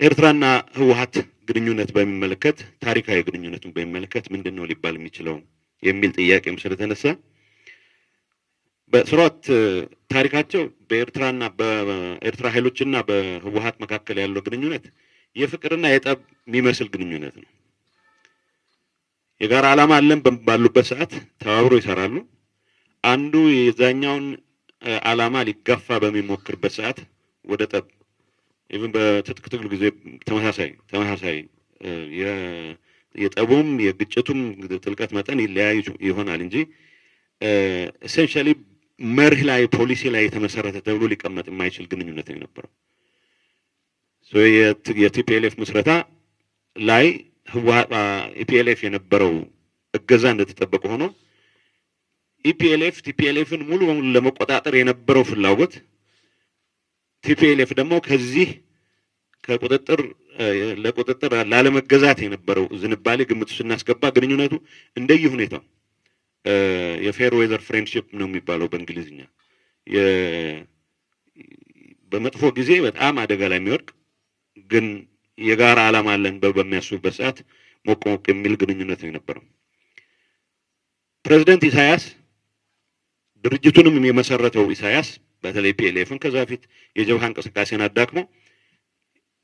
ኤርትራና ህወሀት ግንኙነት በሚመለከት፣ ታሪካዊ ግንኙነቱን በሚመለከት ምንድን ነው ሊባል የሚችለው የሚል ጥያቄም ስለተነሳ፣ በስርዓት ታሪካቸው በኤርትራና በኤርትራ ኃይሎችና በህወሀት መካከል ያለው ግንኙነት የፍቅርና የጠብ የሚመስል ግንኙነት ነው። የጋራ ዓላማ አለን ባሉበት ሰዓት ተባብሮ ይሰራሉ። አንዱ የዛኛውን ዓላማ ሊጋፋ በሚሞክርበት ሰዓት ወደ ጠብ፣ even በትጥቅ ትግሉ ጊዜ ተመሳሳይ የጠቡም የግጭቱም ጥልቀት መጠን ይለያዩ ይሆናል እንጂ essentially መርህ ላይ፣ ፖሊሲ ላይ የተመሰረተ ተብሎ ሊቀመጥ የማይችል ግንኙነት ነው የነበረው። የ TPLF ምስረታ ላይ EPLF የነበረው እገዛ እንደተጠበቀ ሆኖ EPLF TPLF ን ሙሉ በሙሉ ለመቆጣጠር የነበረው ፍላጎት፣ TPLF ደግሞ ከዚህ ከቁጥጥር ለቁጥጥር ላለመገዛት የነበረው ዝንባሌ ግምት ስናስገባ ግንኙነቱ እንደየ ሁኔታው የ fair weather friendship ነው የሚባለው በእንግሊዝኛ፣ በመጥፎ ጊዜ በጣም አደጋ ላይ የሚወድቅ ግን የጋራ ዓላማ አለን በሚያስቡበት ሰዓት ሞቅ ሞቅ የሚል ግንኙነት ነው የነበረው። ፕሬዚደንት ኢሳያስ፣ ድርጅቱንም የመሰረተው ኢሳያስ፣ በተለይ EPLF ን፣ ከዛ በፊት የጀብሃ እንቅስቃሴን አዳክሞ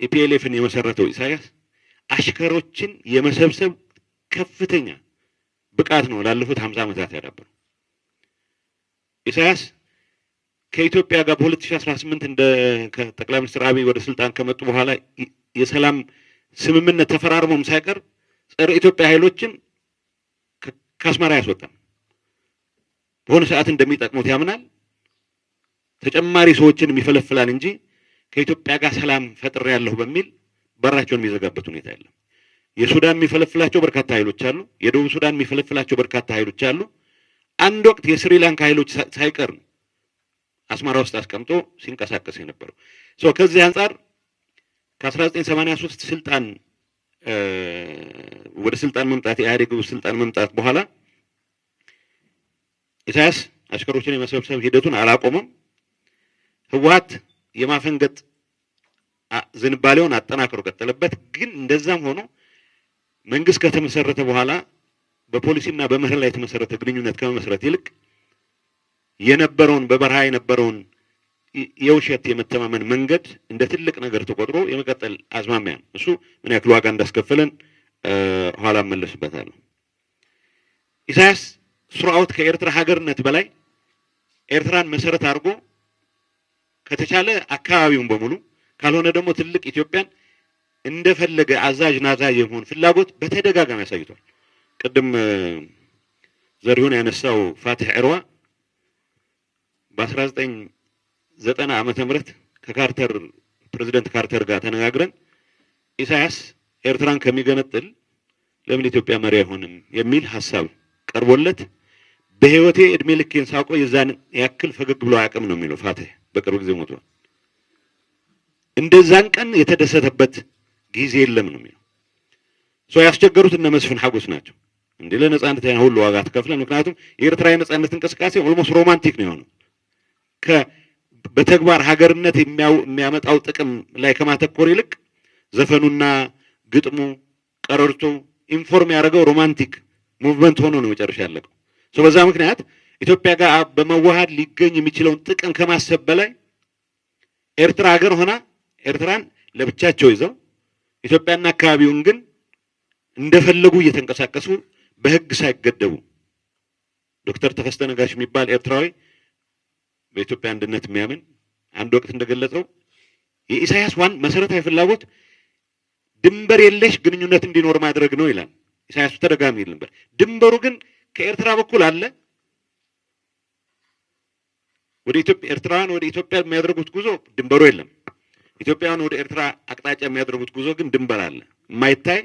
EPLF ን የመሰረተው ኢሳያስ አሽከሮችን የመሰብሰብ ከፍተኛ ብቃት ነው ላለፉት 50 ዓመታት ያዳበረው። ኢሳያስ ከኢትዮጵያ ጋር በ2018 እንደ ከጠቅላይ ሚኒስትር አብይ ወደ ስልጣን ከመጡ በኋላ የሰላም ስምምነት ተፈራርሞም ሳይቀር ጸረ ኢትዮጵያ ኃይሎችን ከአስመራ አያስወጣም። በሆነ ሰዓት እንደሚጠቅሙት ያምናል። ተጨማሪ ሰዎችን ይፈለፍላል እንጂ ከኢትዮጵያ ጋር ሰላም ፈጥሬያለሁ በሚል በራቸውን የሚዘጋበት ሁኔታ የለም። የሱዳን የሚፈለፍላቸው በርካታ ኃይሎች አሉ። የደቡብ ሱዳን የሚፈለፍላቸው በርካታ ኃይሎች አሉ። አንድ ወቅት የስሪላንካ ኃይሎች ሳይቀር አስመራ ውስጥ አስቀምጦ ሲንቀሳቀስ የነበረው። So ከዚህ አንጻር ከ1983 ስልጣን ወደ ስልጣን መምጣት፣ የኢህአዴግ ስልጣን መምጣት በኋላ ኢሳያስ አሽከሮችን የመሰብሰብ ሂደቱን አላቆመም። ህወሀት የማፈንገጥ ዝንባሌውን አጠናክሮ ቀጠለበት። ግን እንደዛም ሆኖ መንግስት ከተመሰረተ በኋላ በፖሊሲና በመርህ ላይ የተመሰረተ ግንኙነት ከመመስረት ይልቅ የነበረውን፣ በበረሃ የነበረውን የውሸት የመተማመን መንገድ እንደ ትልቅ ነገር ተቆጥሮ የመቀጠል አዝማሚያ ነው። እሱ ምን ያክል ዋጋ እንዳስከፈለን ኋላ እመለስበታለሁ። ኢሳያስ throughout ከኤርትራ ሀገርነት በላይ ኤርትራን መሰረት አድርጎ ከተቻለ አካባቢውን በሙሉ፣ ካልሆነ ደግሞ ትልቅ ኢትዮጵያን እንደፈለገ አዛዥ ናዛዥ የመሆን ፍላጎት በተደጋጋሚ አሳይቷል። ቅድም ዘሪሁን ያነሳው ፋትሕ ዕርዋ በ1990 ዓመተ ምህረት ከካርተር፣ ፕሬዚደንት ካርተር ጋር ተነጋግረን ኢሳያስ ኤርትራን ከሚገነጥል ለምን ኢትዮጵያ መሪ አይሆንም የሚል ሀሳብ ቀርቦለት በህይወቴ እድሜ ልኬን ሳውቀው የዛን ያክል ፈገግ ብሎ አያውቅም ነው የሚለው ፋትሕ። በቅርብ ጊዜ ሞቷል። እንደዛን ቀን የተደሰተበት ጊዜ የለም ነው የሚለው። So ያስቸገሩት እነ መስፍን ሐጎስ ናቸው። እንዴ፣ ለነጻነት ያን ሁሉ ዋጋ ትከፍለን? ምክንያቱም የኤርትራ የነጻነት እንቅስቃሴ almost romantic ነው የሆነው። በተግባር ሀገርነት የሚያመጣው ጥቅም ላይ ከማተኮር ይልቅ ዘፈኑና ግጥሙ፣ ቀረርቶ inform ያደረገው romantic movement ሆኖ ነው መጨረሻ ያለቀው። So በዛ ምክንያት ኢትዮጵያ ጋር በመዋሃድ ሊገኝ የሚችለውን ጥቅም ከማሰብ በላይ ኤርትራ ሀገር ሆና ኤርትራን ለብቻቸው ይዘው ኢትዮጵያና አካባቢውን ግን እንደፈለጉ እየተንቀሳቀሱ በሕግ ሳይገደቡ፣ ዶክተር ተከስተ ነጋሽ የሚባል ኤርትራዊ በኢትዮጵያ አንድነት የሚያምን አንድ ወቅት እንደገለጸው የኢሳያስ ዋና መሰረታዊ ፍላጎት ድንበር የለሽ ግንኙነት እንዲኖር ማድረግ ነው ይላል። ኢሳያስ ተደጋሚ ይል ነበር። ድንበሩ ግን ከኤርትራ በኩል አለ። ወደ ኢትዮጵያ፣ ኤርትራውያን ወደ ኢትዮጵያ የሚያደርጉት ጉዞ ድንበሩ የለም። ኢትዮጵያውያን ወደ ኤርትራ አቅጣጫ የሚያደርጉት ጉዞ ግን ድንበር አለ፣ የማይታይ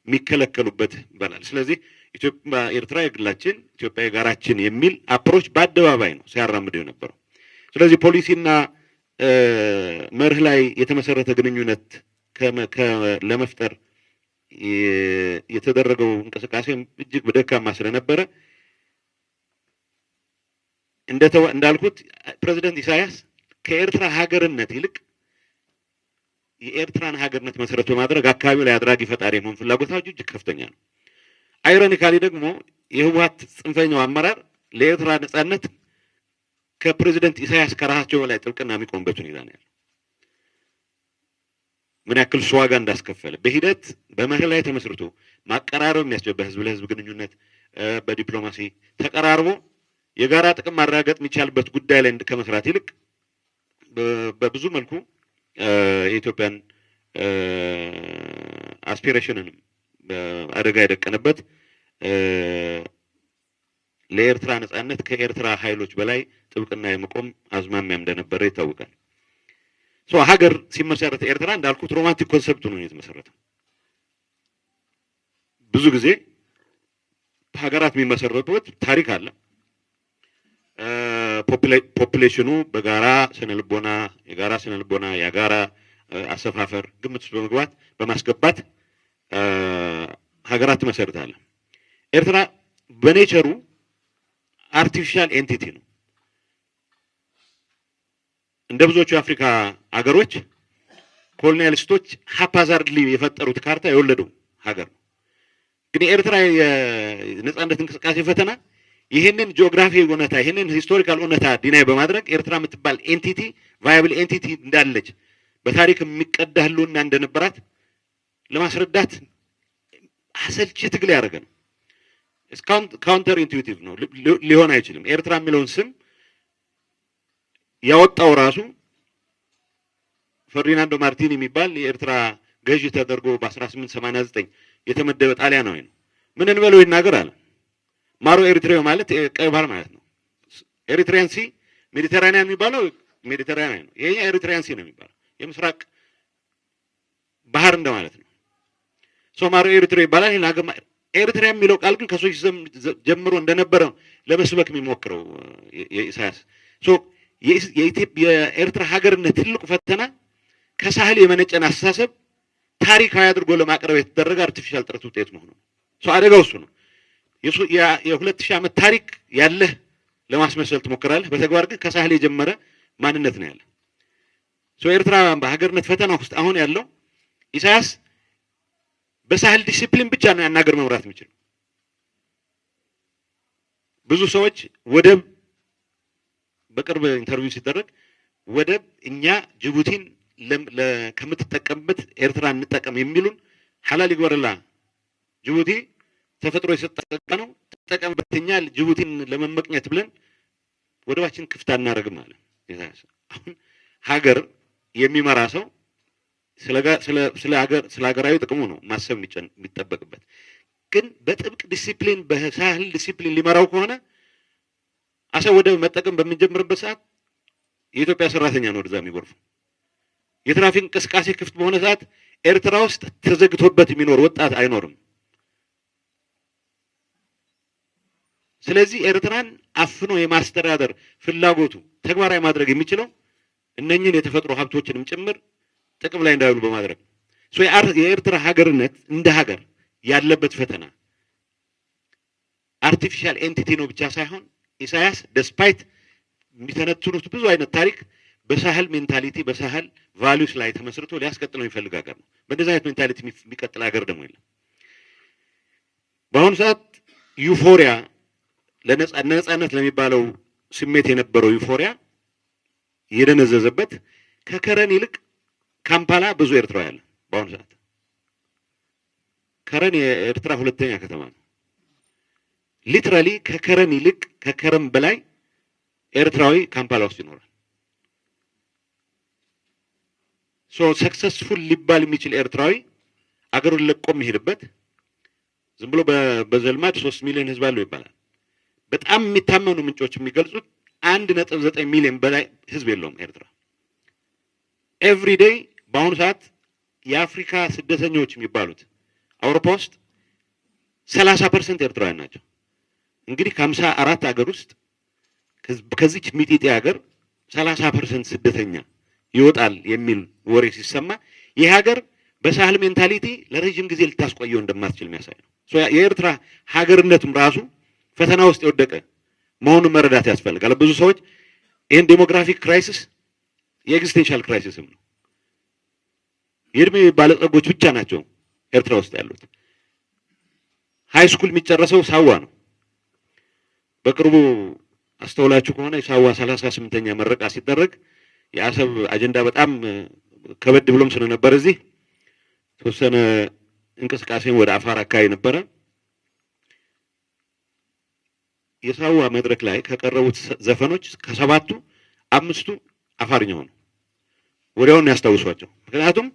የሚከለከሉበት ይባላል። ስለዚህ ኢትዮጵያ፣ ኤርትራ የግላችን፣ ኢትዮጵያ የጋራችን የሚል approach በአደባባይ ነው ሲያራምደው የነበረው። ስለዚህ ፖሊሲና መርህ ላይ የተመሰረተ ግንኙነት ለመፍጠር የተደረገው እንቅስቃሴ እጅግ ደካማ ስለነበረ እንዳልኩት ፕሬዚደንት ኢሳያስ ከኤርትራ ሀገርነት ይልቅ የኤርትራን ሀገርነት መሰረት በማድረግ አካባቢው ላይ አድራጊ ፈጣሪ የመሆን ፍላጎታቸው እጅግ ከፍተኛ ነው። Ironically ደግሞ የህወሓት ጽንፈኛው አመራር ለኤርትራ ነጻነት ከፕሬዚደንት ኢሳያስ ከራሳቸው በላይ ጥብቅና የሚቆምበት ሁኔታ ነው ያለው። ምን ያክል እሱ ዋጋ እንዳስከፈለ በሂደት በመርህ ላይ ተመስርቶ ማቀራረብ የሚያስችል በህዝብ ለህዝብ ግንኙነት፣ በዲፕሎማሲ ተቀራርቦ የጋራ ጥቅም ማረጋገጥ የሚቻልበት ጉዳይ ላይ ከመስራት ይልቅ በብዙ መልኩ የኢትዮጵያን aspiration ንም አደጋ የደቀነበት፣ ለኤርትራ ነጻነት ከኤርትራ ኃይሎች በላይ ጥብቅና የመቆም አዝማሚያ እንደነበረ ይታወቃል። So ሀገር ሲመሰረት ኤርትራ እንዳልኩት romantic concept ነው የተመሰረተው። ብዙ ጊዜ ሀገራት የሚመሰረቱበት ታሪክ አለ። Population ኑ በጋራ ስነልቦና፣ የጋራ ስነልቦና፣ የጋራ አሰፋፈር ግምት ውስጥ በመግባት በማስገባት ሀገራት ትመሰርታለህ። ኤርትራ በ nature ሩ artificial entity ነው። እንደ ብዙዎቹ የአፍሪካ አገሮች colonialist ኦች haphazardly የፈጠሩት ካርታ የወለደው ሀገር ነው። ግን የኤርትራ የነጻነት እንቅስቃሴ ፈተና ይህንን ጂኦግራፊ እውነታ፣ ይህንን historical እውነታ deny በማድረግ ኤርትራ የምትባል entity፣ viable entity እንዳለች፣ በታሪክ የሚቀዳ ህልውና እንደነበራት ለማስረዳት አሰልቺ ትግል ያደረገ ነው። Counter intuitive ነው፣ ሊሆን አይችልም። ኤርትራ የሚለውን ስም ያወጣው ራሱ ፈርዲናንዶ ማርቲኒ የሚባል የኤርትራ ገዢ ተደርጎ በ1889 የተመደበ ጣሊያናዊ ነው። ምን እንበለው ይናገር አለ። ማሮ ኤሪትሪዮ ማለት ቀይ ባህር ማለት ነው። Eritrean Sea፣ ሜዲተራኒያን የሚባለው ሜዲተራኒያን ነው። ይሄኛ Eritrean Sea ነው የሚባለው፣ የምስራቅ ባህር እንደማለት ነው። So ማሮ ኤሪትሪዮ ይባላል። ይሄን ሀገር ኤሪትሪያ የሚለው ቃል ግን ከሶሻሊዝም ጀምሮ እንደነበረ ለመስበክ የሚሞክረው የኢሳያስ። So የኤርትራ ሀገርነት ትልቁ ፈተና ከሳህል የመነጨን አስተሳሰብ ታሪካዊ አድርጎ ለማቅረብ የተደረገ artificial ጥረት ውጤት መሆኑ ነው። So አደጋው እሱ ነው። የ2000 ዓመት ታሪክ ያለህ ለማስመሰል ትሞክራለህ። በተግባር ግን ከሳህል የጀመረ ማንነት ነው ያለ። So ኤርትራ በሀገርነት ፈተና ውስጥ አሁን ያለው ኢሳያስ በሳህል ዲሲፕሊን ብቻ ነው ያን ሀገር መምራት የሚችለው። ብዙ ሰዎች ወደብ፣ በቅርብ interview ሲደረግ ወደብ እኛ ጅቡቲን ከምትጠቀምበት ኤርትራ እንጠቀም የሚሉን፣ ሐላል ይግበርላ፣ ጅቡቲ ተፈጥሮ የሰጠ ጸጋ ነው፣ ትጠቀምበት። እኛ ጅቡቲን ለመመቅኘት ብለን ወደባችን ክፍት አናደርግም አለ። አሁን ሀገር የሚመራ ሰው ስለ ሀገር፣ ስለ ሀገራዊ ጥቅሙ ነው ማሰብ የሚጠበቅበት። ግን በጥብቅ ዲሲፕሊን፣ በሳህል ዲሲፕሊን ሊመራው ከሆነ አሰብ ወደብ መጠቀም በምንጀምርበት ሰዓት የኢትዮጵያ ሰራተኛ ነው ወደዛ የሚጎርፈው። የትራፊክ እንቅስቃሴ ክፍት በሆነ ሰዓት ኤርትራ ውስጥ ተዘግቶበት የሚኖር ወጣት አይኖርም። ስለዚህ ኤርትራን አፍኖ የማስተዳደር ፍላጎቱ ተግባራዊ ማድረግ የሚችለው እነኝህን የተፈጥሮ ሀብቶችንም ጭምር ጥቅም ላይ እንዳይውሉ በማድረግ ነው። የኤርትራ ሀገርነት እንደ ሀገር ያለበት ፈተና artificial entity ነው ብቻ ሳይሆን ኢሳያስ despite የሚተነትኑት ብዙ አይነት ታሪክ በሳህል mentality፣ በሳህል values ላይ ተመስርቶ ሊያስቀጥለው የሚፈልግ ሀገር ነው። በእንደዚህ አይነት mentality የሚቀጥል ሀገር ደግሞ የለም። በአሁኑ ሰዓት euphoria፣ ለነጻነት ለሚባለው ስሜት የነበረው euphoria የደነዘዘበት፣ ከከረን ይልቅ ካምፓላ ብዙ ኤርትራዊ አለ። በአሁኑ ሰዓት ከረን የኤርትራ ሁለተኛ ከተማ ነው። Literally ከከረን ይልቅ፣ ከከረን በላይ ኤርትራዊ ካምፓላ ውስጥ ይኖራል። So successful ሊባል የሚችል ኤርትራዊ አገሩን ለቆ የሚሄድበት፣ ዝም ብሎ በዘልማድ 3 ሚሊዮን ህዝብ አለው ይባላል። በጣም የሚታመኑ ምንጮች የሚገልጹት 1.9 ሚሊዮን በላይ ህዝብ የለውም ኤርትራ። Every day በአሁኑ ሰዓት የአፍሪካ ስደተኞች የሚባሉት አውሮፓ ውስጥ 30% ኤርትራውያን ናቸው። እንግዲህ ከ54 ሀገር ውስጥ ከዚች ሚጢጤ ሀገር 30% ስደተኛ ይወጣል የሚል ወሬ ሲሰማ ይህ ሀገር በሳህል mentality ለረጅም ጊዜ ልታስቆየው እንደማትችል የሚያሳይ ነው። የኤርትራ ሀገርነቱም ራሱ ፈተና ውስጥ የወደቀ መሆኑን መረዳት ያስፈልጋል። ብዙ ሰዎች ይህን demographic crisis የ existential crisis ም ነው። የእድሜ ባለጸጎች ብቻ ናቸው ኤርትራ ውስጥ ያሉት። High school የሚጨረሰው ሳዋ ነው። በቅርቡ አስተውላችሁ ከሆነ የሳዋ 38ኛ ምረቃ ሲደረግ የአሰብ አጀንዳ በጣም ከበድ ብሎም ስለነበር እዚህ ተወሰነ እንቅስቃሴን ወደ አፋር አካባቢ ነበረ። የሳዋ መድረክ ላይ ከቀረቡት ዘፈኖች ከሰባቱ አምስቱ አፋርኛ ሆኑ። ወዲያውኑ ያስታውሷቸው። ምክንያቱም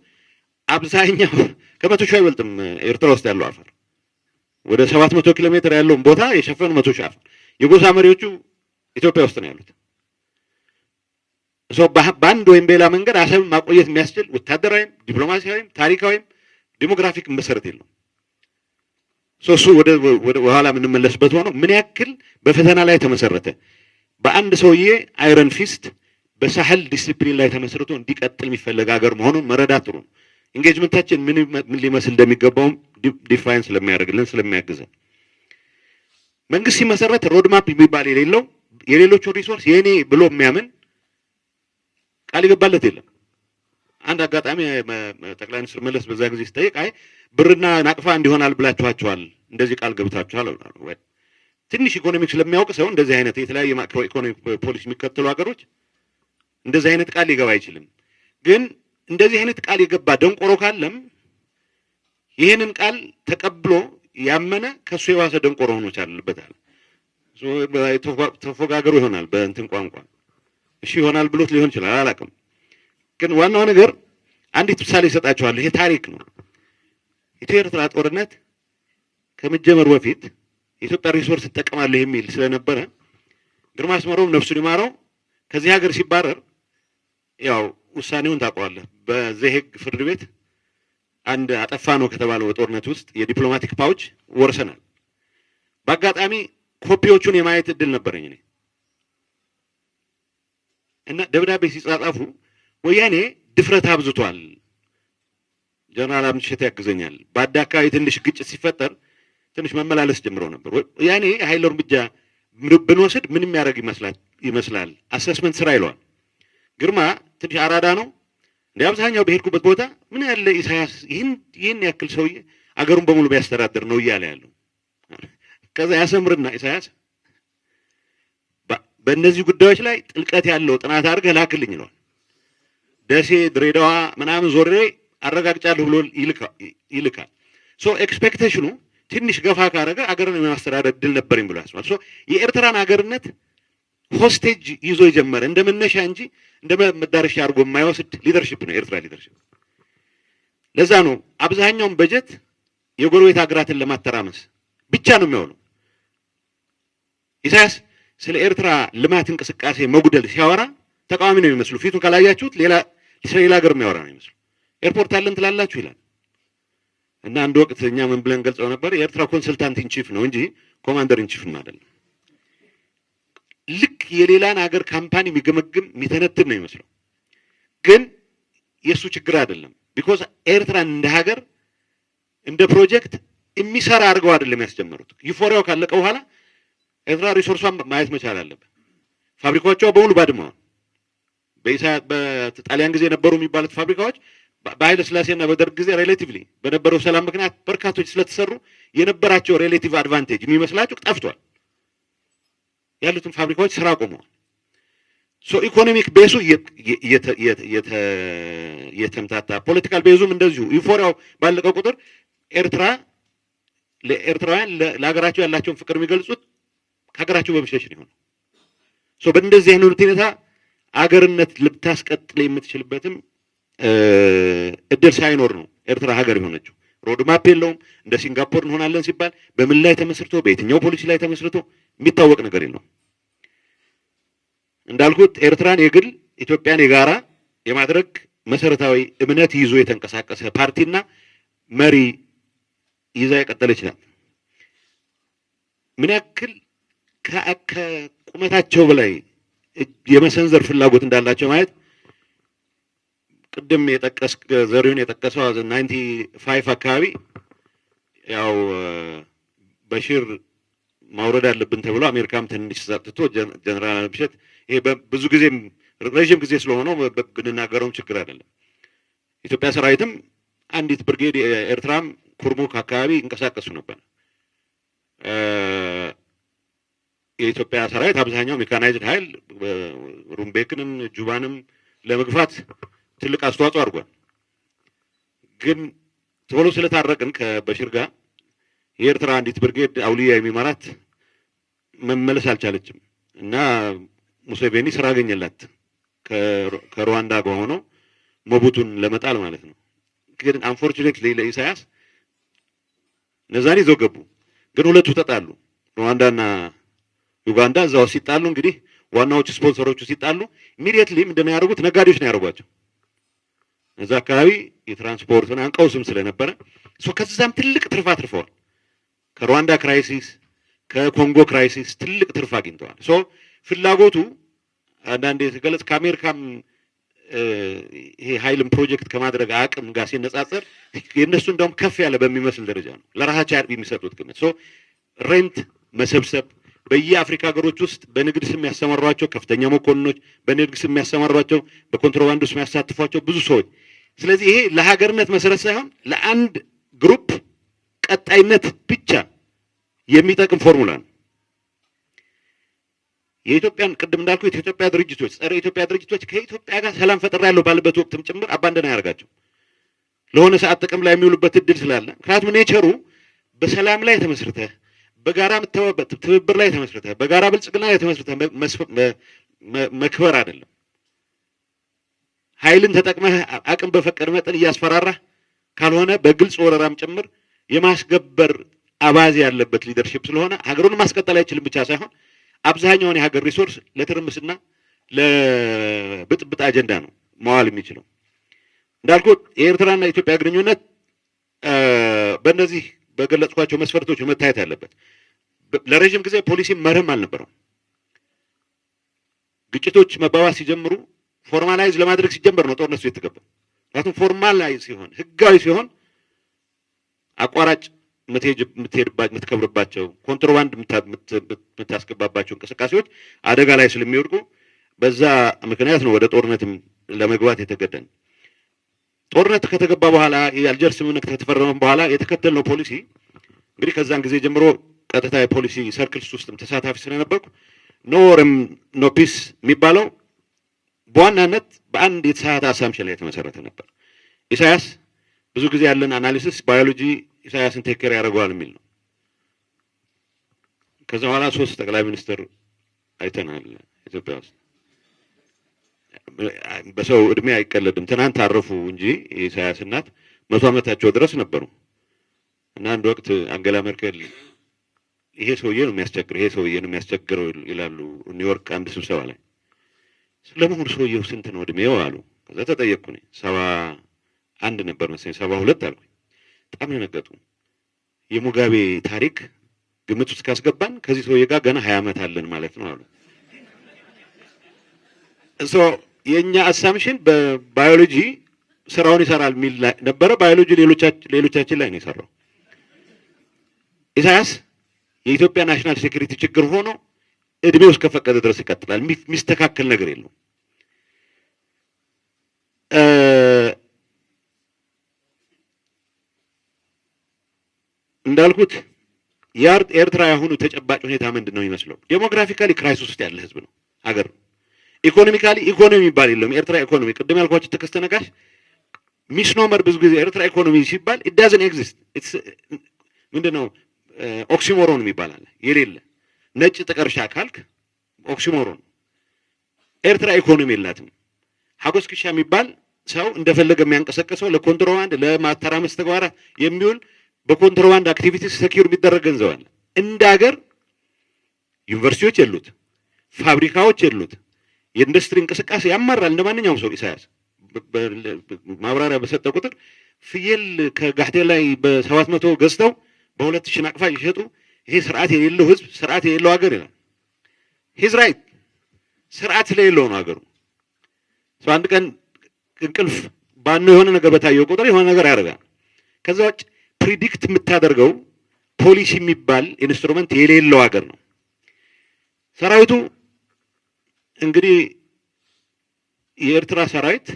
አብዛኛው ከ100,000 አይበልጥም ኤርትራ ውስጥ ያለው አፋር። ወደ 700 ኪሎ ሜትር ያለውን ቦታ የሸፈኑ 100,000 አፋር። የጎሳ መሪዎቹ ኢትዮጵያ ውስጥ ነው ያሉት። So በአንድ ወይም በሌላ መንገድ አሰብን ማቆየት የሚያስችል ወታደራዊም፣ ዲፕሎማሲያዊም፣ ታሪካዊም demographic መሰረት የለውም። So እሱ ወደ ኋላ የምንመለስበት ሆኖ ምን ያክል በፈተና ላይ ተመሰረተ፣ በአንድ ሰውዬ iron fist በሳህል ዲሲፕሊን ላይ ተመስርቶ እንዲቀጥል የሚፈለግ ሀገር መሆኑን መረዳት ጥሩ ነው። Engagement ኣችን ምን ሊመስል እንደሚገባውም define ስለሚያደርግልን ስለሚያግዘን፣ መንግስት ሲመሰረት roadmap የሚባል የሌለው፣ የሌሎቹን resource የኔ ብሎ የሚያምን፣ ቃል የገባለት የለም። አንድ አጋጣሚ ጠቅላይ ሚኒስትር መለስ በዛ ጊዜ ሲጠይቅ አይ ብርና ናቅፋ እንዲሆናል ብላችኋቸዋል፣ እንደዚህ ቃል ገብታችኋል። ትንሽ ኢኮኖሚክስ ስለሚያውቅ ሰው እንደዚህ አይነት የተለያየ macro economic policy የሚከተሉ ሀገሮች እንደዚህ አይነት ቃል ሊገባ አይችልም። ግን እንደዚህ አይነት ቃል የገባ ደንቆሮ ካለም ይህንን ቃል ተቀብሎ ያመነ ከሱ የባሰ ደንቆሮ ሆኖ ቻልበታል። ተፎጋገሩ ይሆናል፣ በእንትን ቋንቋ እሺ ይሆናል ብሎት ሊሆን ይችላል፣ አላውቅም። ግን ዋናው ነገር አንዲት ምሳሌ ይሰጣችኋለሁ። ይሄ ታሪክ ነው። ኢትዮ ኤርትራ ጦርነት ከመጀመሩ በፊት የኢትዮጵያ resource እጠቀማለሁ የሚል ስለነበረ ግርማ አስመሮም ነፍሱን ይማረው ከዚህ ሀገር ሲባረር ያው ውሳኔውን ታውቀዋለህ። በዘሄግ ፍርድ ቤት አንድ አጠፋ ነው ከተባለው በጦርነት ውስጥ የ diplomatic pouch ወርሰናል። በአጋጣሚ ኮፒዎቹን የማየት እድል ነበረኝ እኔ። እና ደብዳቤ ሲጻጻፉ ወያኔ ድፍረት አብዝቷል፣ ጀነራል አምሸት ያግዘኛል። በአዳ አካባቢ ትንሽ ግጭት ሲፈጠር ትንሽ መመላለስ ጀምረው ነበር። ወያኔ የኃይል እርምጃ ብንወስድ ምን የሚያደርግ ይመስላል assessment ስራ ይለዋል። ግርማ ትንሽ አራዳ ነው። እንደ አብዛኛው በሄድኩበት ቦታ ምን ያለ ኢሳያስ ይህን ያክል ሰውዬ አገሩን በሙሉ ቢያስተዳድር ነው እያለ ያለው። ከዛ ያሰምርና ኢሳያስ በእነዚህ ጉዳዮች ላይ ጥልቀት ያለው ጥናት አድርገህ ላክልኝ ይለዋል። ደሴ፣ ድሬዳዋ ምናምን ዞሬ አረጋግጫለሁ ብሎ ይልካል። So expectation ኑ ትንሽ ገፋ ካረገ አገርን የማስተዳደር እድል ነበረኝ ብሎ ያስባል። So የኤርትራን አገርነት hostage ይዞ የጀመረ፣ እንደ መነሻ እንጂ እንደ መዳረሻ አድርጎ የማይወስድ leadership ነው የኤርትራ leadership። ለዛ ነው አብዛኛውን በጀት የጎረቤት ሀገራትን ለማተራመስ ብቻ ነው የሚሆነው። ኢሳያስ ስለ ኤርትራ ልማት እንቅስቃሴ መጉደል ሲያወራ ተቃዋሚ ነው የሚመስሉ። ፊቱን ካላያችሁት ሌላ ስለ ሌላ ሀገር የሚያወራ ነው የሚመስሉ። Airport አለን ትላላችሁ ይላል። እና አንድ ወቅት እኛ ምን ብለን ገልጸው ነበር? የኤርትራ consultant in chief ነው እንጂ commander in chief አይደለም። ልክ የሌላን ሀገር company የሚገመግም፣ የሚተነትን ነው የሚመስለው። ግን የእሱ ችግር አይደለም። Because ኤርትራን እንደ ሀገር እንደ ፕሮጀክት የሚሰራ አድርገው አይደለም ያስጀመሩት። Euphoria ው ካለቀ በኋላ ኤርትራ resource ሷን ማየት መቻል አለብን። ፋብሪካዎቿ በሙሉ ባድመዋል። በጣሊያን ጊዜ የነበሩ የሚባሉት ፋብሪካዎች በኃይለ ሥላሴና በደርግ ጊዜ relatively በነበረው ሰላም ምክንያት በርካቶች ስለተሰሩ የነበራቸው relative advantage የሚመስላቸው ጠፍቷል። ያሉትን ፋብሪካዎች ስራ ቆመዋል። So economic base ኡ እየተምታታ፣ political base ኡም እንደዚሁ euphoria ው ባለቀ ቁጥር ኤርትራ ለኤርትራውያን ለሀገራቸው ያላቸውን ፍቅር የሚገልጹት ከሀገራቸው በመሸሽ ነው የሆነው። So በእንደዚህ አይነት ሁኔታ አገርነት ልታስቀጥል የምትችልበትም እድል ሳይኖር ነው ኤርትራ ሀገር የሆነችው። Roadmap የለውም። እንደ ሲንጋፖር እንሆናለን ሲባል በምን ላይ ተመስርቶ፣ በየትኛው ፖሊሲ ላይ ተመስርቶ የሚታወቅ ነገር የለውም። እንዳልኩት ኤርትራን የግል ኢትዮጵያን የጋራ የማድረግ መሰረታዊ እምነት ይዞ የተንቀሳቀሰ ፓርቲና መሪ ይዛ የቀጠለች ናት። ምን ያክል ከቁመታቸው በላይ የመሰንዘር ፍላጎት እንዳላቸው ማየት ቅድም የጠቀስ ዘሪሁን የጠቀሰው 95 አካባቢ ያው በሺር ማውረድ አለብን ተብሎ አሜሪካም ትንሽ ሰጥቶ ጀነራል አለምሸት፣ ይሄ ብዙ ጊዜ ረዥም ጊዜ ስለሆነው ብንናገረውም ችግር አይደለም። ኢትዮጵያ ሰራዊትም አንዲት ብርጌድ ኤርትራም ኩርሙክ አካባቢ ይንቀሳቀሱ ነበር። የኢትዮጵያ ሰራዊት አብዛኛው mechanized ኃይል ሩምቤክንም ጁባንም ለመግፋት ትልቅ አስተዋጽኦ አድርጓል። ግን ቶሎ ስለታረቅን ከበሽር ጋር የኤርትራ አንዲት ብርጌድ አውሊያ የሚመራት መመለስ አልቻለችም እና ሙሴቬኒ ስራ አገኘላት ከሩዋንዳ ጋር ሆኖ ሞቡቱን ለመጣል ማለት ነው። ግን unfortunately ለኢሳያስ እነዛን ይዘው ገቡ። ግን ሁለቱ ተጣሉ። ሩዋንዳና ዩጋንዳ እዛው ሲጣሉ እንግዲህ ዋናዎቹ ስፖንሰሮቹ ሲጣሉ immediately ምንድነው ያደርጉት? ነጋዴዎች ነው ያደርጓቸው። እዛ አካባቢ የትራንስፖርት ምናምን ቀውስም ስለነበረ so ከዛም ትልቅ ትርፍ አትርፈዋል። ከሩዋንዳ crisis፣ ከኮንጎ crisis ትልቅ ትርፍ አግኝተዋል። So ፍላጎቱ አንዳንዴ የተገለጽ ከአሜሪካም ይሄ ኃይልን ፕሮጀክት ከማድረግ አቅም ጋር ሲነጻጸር የእነሱ እንደውም ከፍ ያለ በሚመስል ደረጃ ነው ለራሳቸው የሚሰጡት ግምት። So rent መሰብሰብ፣ በየአፍሪካ ሀገሮች ውስጥ በንግድ ስም ያሰማሯቸው ከፍተኛ መኮንኖች፣ በንግድ ስም የሚያሰማሯቸው፣ በኮንትሮባንድ ውስጥ የሚያሳትፏቸው ብዙ ሰዎች። ስለዚህ ይሄ ለሀገርነት መሰረት ሳይሆን ለአንድ group ቀጣይነት ብቻ የሚጠቅም ፎርሙላ ነው። የኢትዮጵያን ቅድም እንዳልኩ የኢትዮጵያ ድርጅቶች፣ ጸረ ኢትዮጵያ ድርጅቶች ከኢትዮጵያ ጋር ሰላም ፈጥሬያለሁ ባለበት ወቅትም ጭምር abandon አያደርጋቸው፣ ለሆነ ሰዓት ጥቅም ላይ የሚውሉበት እድል ስላለ። ምክንያቱም nature ኡ በሰላም ላይ ተመስርተ፣ በጋራ ትብብር ላይ ተመስርተ፣ በጋራ ብልጽግና ላይ ተመስርተ መክበር አይደለም። ኃይልን ተጠቅመህ አቅም በፈቀደ መጠን እያስፈራራህ ካልሆነ በግልጽ ወረራም ጭምር የማስገበር አባዜ ያለበት leadership ስለሆነ ሀገሩን ማስቀጠል አይችልም ብቻ ሳይሆን አብዛኛውን የሀገር resource ለትርምስና ለብጥብጥ አጀንዳ ነው መዋል የሚችለው። እንዳልኩት የኤርትራና የኢትዮጵያ ግንኙነት በእነዚህ በገለጽኳቸው መስፈርቶች መታየት ያለበት። ለረዥም ጊዜ ፖሊሲ መርህም አልነበረው። ግጭቶች መባባስ ሲጀምሩ formalize ለማድረግ ሲጀመር ነው ጦርነቱ የተገባው። ምክንያቱም formalize ሲሆን፣ ህጋዊ ሲሆን አቋራጭ የምትሄድባቸው፣ የምትከብርባቸው፣ ኮንትሮባንድ የምታስገባባቸው እንቅስቃሴዎች አደጋ ላይ ስለሚወድቁ በዛ ምክንያት ነው ወደ ጦርነትም ለመግባት የተገደን። ጦርነት ከተገባ በኋላ፣ የአልጀርስ ስምምነት ከተፈረመ በኋላ የተከተልነው ፖሊሲ እንግዲህ ከዛን ጊዜ ጀምሮ ቀጥታ የ policy circles ውስጥም ተሳታፊ ስለነበርኩ no war no peace የሚባለው በዋናነት በአንድ የተሳሳተ assumption ላይ የተመሰረተ ነበር። ኢሳያስ ብዙ ጊዜ ያለን analysis ባዮሎጂ ኢሳያስን take care ያደርገዋል የሚል ነው። ከዛ በኋላ ሶስት ጠቅላይ ሚኒስትር አይተናል ኢትዮጵያ ውስጥ። በሰው እድሜ አይቀለድም። ትናንት አረፉ እንጂ የኢሳያስ እናት 100 ዓመታቸው ድረስ ነበሩ። እና አንድ ወቅት አንገላ ሜርኬል ይሄ ሰውዬ ነው የሚያስቸግረው፣ ይሄ ሰውዬ ነው የሚያስቸግረው ይላሉ ኒውዮርክ አንድ ስብሰባ ላይ። ለመሆኑ ሰውዬው ስንት ነው እድሜው አሉ። ከዛ ተጠየቅኩ እኔ፣ 71 ነበር መሰለኝ፣ 72 አልኩኝ። በጣም ደነገጡ። የሙጋቤ ታሪክ ግምት ውስጥ ካስገባን ከዚህ ሰውዬ ጋር ገና 20 ዓመት አለን ማለት ነው አሉ። So የእኛ assumption በባዮሎጂ ስራውን ይሰራል የሚል ነበረ። ባዮሎጂ ሌሎቻችን ላይ ነው የሰራው። ኢሳያስ የኢትዮጵያ national security ችግር ሆኖ እድሜው እስከፈቀደ ድረስ ይቀጥላል። የሚስተካከል ነገር የለውም። እንዳልኩት የኤርትራ ያሁኑ ተጨባጭ ሁኔታ ምንድን ነው የሚመስለው? Demographically crisis ውስጥ ያለ ህዝብ ነው፣ ሀገር ነው። Economically ኢኮኖሚ የሚባል የለውም። ኤርትራ ኢኮኖሚ ቅድም ያልኳቸው ተከስተ ነጋሽ misnomer፣ ብዙ ጊዜ ኤርትራ ኢኮኖሚ ሲባል it doesn't exist። ምንድን ነው oxymoron የሚባል አለ። የሌለ ነጭ ጥቀርሻ ካልክ oxymoron። ኤርትራ ኢኮኖሚ የላትም። ሀጎስ ክሻ የሚባል ሰው እንደፈለገ የሚያንቀሳቀሰው ለኮንትሮባንድ ለማተራመስ ተግባራት የሚውል በኮንትሮባንድ activity secure የሚደረግ ገንዘብ አለ። እንደ ሀገር ዩኒቨርሲቲዎች የሉት፣ ፋብሪካዎች የሉት፣ የኢንዱስትሪ እንቅስቃሴ ያማራል። እንደ ማንኛውም ሰው ኢሳያስ ማብራሪያ በሰጠ ቁጥር ፍየል ከጋሕቴ ላይ በ700 ገዝተው በ2000 ናቅፋ ይሸጡ፣ ይሄ ስርዓት የሌለው ህዝብ፣ ስርዓት የሌለው ሀገር ይላል። He's right፣ ስርዓት ስለሌለው ነው ሀገሩ። አንድ ቀን እንቅልፍ ባነው የሆነ ነገር በታየው ቁጥር የሆነ ነገር ያደርጋል። ከዛ ውጭ predict የምታደርገው ፖሊሲ የሚባል instrument የሌለው ሀገር ነው። ሰራዊቱ እንግዲህ የኤርትራ ሰራዊት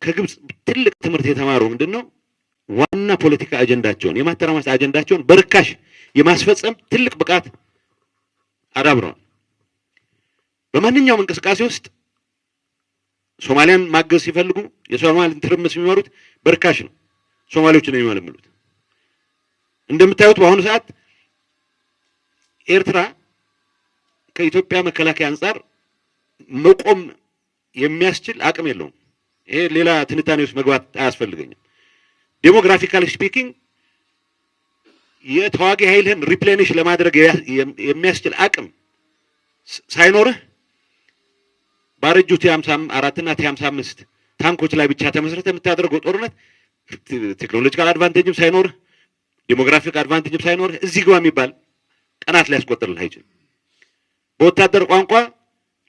ከግብጽ ትልቅ ትምህርት የተማሩ ምንድነው? ዋና ፖለቲካ አጀንዳቸውን የማተራመስ አጀንዳቸውን በርካሽ የማስፈጸም ትልቅ ብቃት አዳብረዋል። በማንኛውም እንቅስቃሴ ውስጥ ሶማሊያን ማገዝ ሲፈልጉ የሶማሊያን ትርምስ የሚመሩት በርካሽ ነው። ሶማሌዎችን ነው የሚመለምሉት። እንደምታዩት በአሁኑ ሰዓት ኤርትራ ከኢትዮጵያ መከላከያ አንፃር መቆም የሚያስችል አቅም የለውም። ይሄ ሌላ ትንታኔ ውስጥ መግባት አያስፈልገኝም። Demographically speaking የተዋጊ ኃይልህን replenish ለማድረግ የሚያስችል አቅም ሳይኖርህ ባረጁ T54 እና T55 ታንኮች ላይ ብቻ ተመስርተህ የምታደርገው ጦርነት technological advantage ም ሳይኖርህ፣ demographic advantage ም ሳይኖርህ እዚህ ግባ የሚባል ቀናት ሊያስቆጥርልህ አይችልም። በወታደር ቋንቋ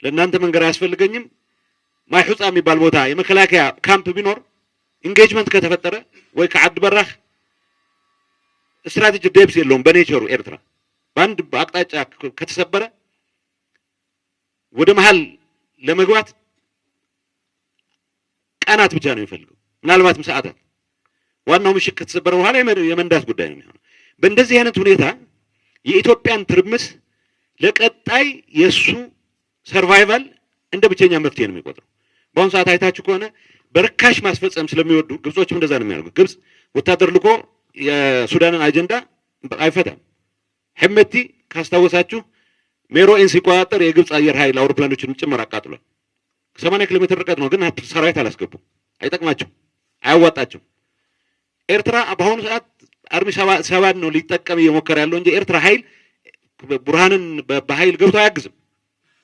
ለእናንተ መንገር አያስፈልገኝም። ማይሑፃ የሚባል ቦታ የመከላከያ ካምፕ ቢኖር engagement ከተፈጠረ ወይ ከዓዲ በራኽ strategic depth የለውም በ nature ኡ። ኤርትራ በአንድ አቅጣጫ ከተሰበረ ወደ መሀል ለመግባት ቀናት ብቻ ነው የሚፈልገው፣ ምናልባትም ሰዓታት። ዋናው ምሽግ ከተሰበረ በኋላ የመንዳት ጉዳይ ነው የሚሆነው። በእንደዚህ አይነት ሁኔታ የኢትዮጵያን ትርምስ ለቀጣይ የእሱ survival እንደ ብቸኛ መፍትሄ ነው የሚቆጥረው። በአሁኑ ሰዓት አይታችሁ ከሆነ በርካሽ ማስፈጸም ስለሚወዱ ግብጾችም እንደዛ ነው የሚያደርጉት። ግብጽ ወታደር ልኮ የሱዳንን አጀንዳ አይፈታም። ሄመቲ ካስታወሳችሁ ሜሮኤን ሲቆጣጠር የግብጽ አየር ኃይል አውሮፕላኖችን ጭምር አቃጥሏል። 80 ኪሎ ሜትር ርቀት ነው፣ ግን ሰራዊት አላስገቡም። አይጠቅማቸው፣ አያዋጣቸው። ኤርትራ በአሁኑ ሰዓት army 77 ነው ሊጠቀም እየሞከረ ያለው እንጂ ኤርትራ ኃይል ቡርሃንን በኃይል ገብቶ አያግዝም፣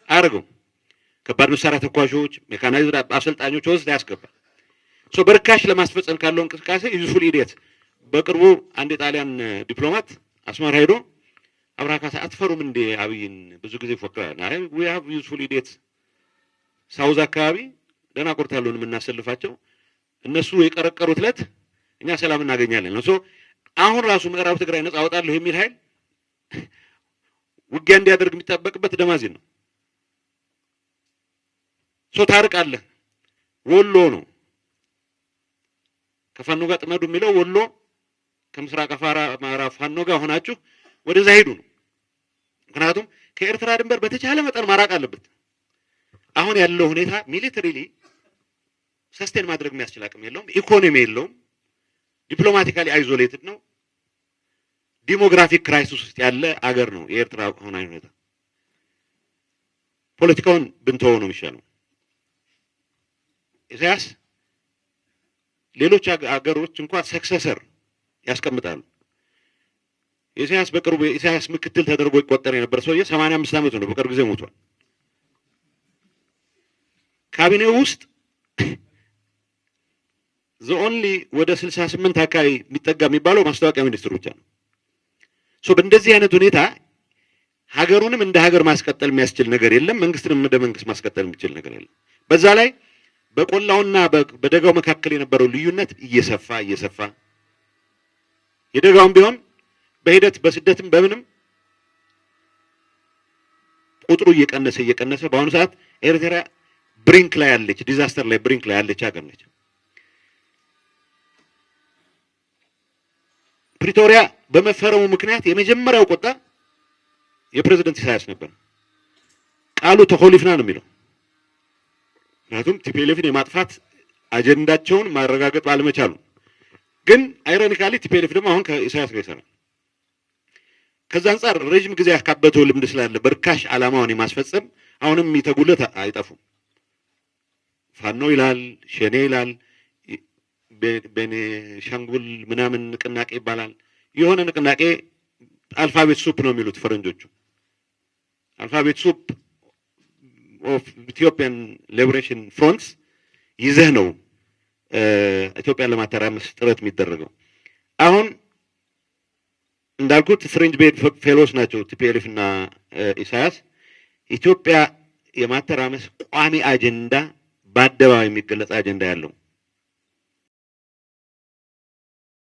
አያደርገውም። ከባድ መሳሪያ ተኳሾች፣ mechanized አሰልጣኞች ወስድ ያስገባል። So በርካሽ ለማስፈጸም ካለው እንቅስቃሴ useful idiot። በቅርቡ አንድ የጣሊያን ዲፕሎማት አስመራ ሄዶ "አብርሃ ካሳ አትፈሩም እንዴ? አብይን ብዙ ጊዜ ይፎክራል።" "አይ፣ we have useful idiot። South አካባቢ ደናቁርት ያሉን የምናሰልፋቸው፣ እነሱ የቀረቀሩት ዕለት እኛ ሰላም እናገኛለን ነው።" So አሁን ራሱ ምዕራብ ትግራይ ነጻ አወጣለሁ የሚል ኃይል ውጊያ እንዲያደርግ የሚጠበቅበት ደማዚን ነው። So ታርቃለህ። ወሎ ነው ከፋኖ ጋር ጥመዱ የሚለው። ወሎ ከምስራቅ አፋራ አማራ ፋኖ ጋር ሆናችሁ ወደዛ ሄዱ ነው። ምክንያቱም ከኤርትራ ድንበር በተቻለ መጠን ማራቅ አለበት። አሁን ያለው ሁኔታ militarily sustain ማድረግ የሚያስችል አቅም የለውም። ኢኮኖሚ የለውም። Diplomatically isolated ነው። Demographic crisis ውስጥ ያለ አገር ነው የኤርትራ አሁናዊ ሁኔታ። ፖለቲካውን ብንተወው ነው የሚሻለው። ኢሳያስ ሌሎች አገሮች እንኳን successor ያስቀምጣሉ። ኢሳያስ በቅርቡ የኢሳያስ ምክትል ተደርጎ ይቆጠር የነበረ ሰውዬ 85 ዓመቱ ነው። በቅርብ ጊዜ ሞቷል። ካቢኔው ውስጥ the only ወደ 68 አካባቢ የሚጠጋ የሚባለው ማስታወቂያ ሚኒስትሩ ብቻ ነው። So በእንደዚህ አይነት ሁኔታ ሀገሩንም እንደ ሀገር ማስቀጠል የሚያስችል ነገር የለም። መንግስትንም እንደ መንግስት ማስቀጠል የሚችል ነገር የለም። በዛ ላይ በቆላውና በደጋው መካከል የነበረው ልዩነት እየሰፋ እየሰፋ፣ የደጋውም ቢሆን በሂደት በስደትም በምንም ቁጥሩ እየቀነሰ እየቀነሰ በአሁኑ ሰዓት ኤርትራ brink ላይ ያለች፣ disaster ላይ brink ላይ ያለች ሀገር ነች። ፕሪቶሪያ በመፈረሙ ምክንያት የመጀመሪያው ቁጣ የፕሬዝደንት ኢሳያስ ነበር። ቃሉ ተኮሊፍና ነው የሚለው። ምክንያቱም TPLF ን የማጥፋት አጀንዳቸውን ማረጋገጥ ባለመቻሉ። ግን ironically TPLF ደግሞ አሁን ከኢሳያስ ጋር ይሰራል። ከዛ አንጻር ረጅም ጊዜ ያካበተው ልምድ ስላለ በርካሽ ዓላማውን የማስፈጸም አሁንም የሚተጉለት አይጠፉም። ፋኖ ይላል፣ ሸኔ ይላል፣ ቤኒሻንጉል ምናምን ንቅናቄ ይባላል። የሆነ ንቅናቄ alphabet soup ነው የሚሉት ፈረንጆቹ። Alphabet soup of Ethiopian liberation fronts ይዘህ ነው ኢትዮጵያን ለማተራመስ ጥረት የሚደረገው። አሁን እንዳልኩት strange bedfellows ናቸው TPLF እና ኢሳያስ። ኢትዮጵያ የማተራመስ ቋሚ አጀንዳ፣ በአደባባይ የሚገለጽ አጀንዳ ያለው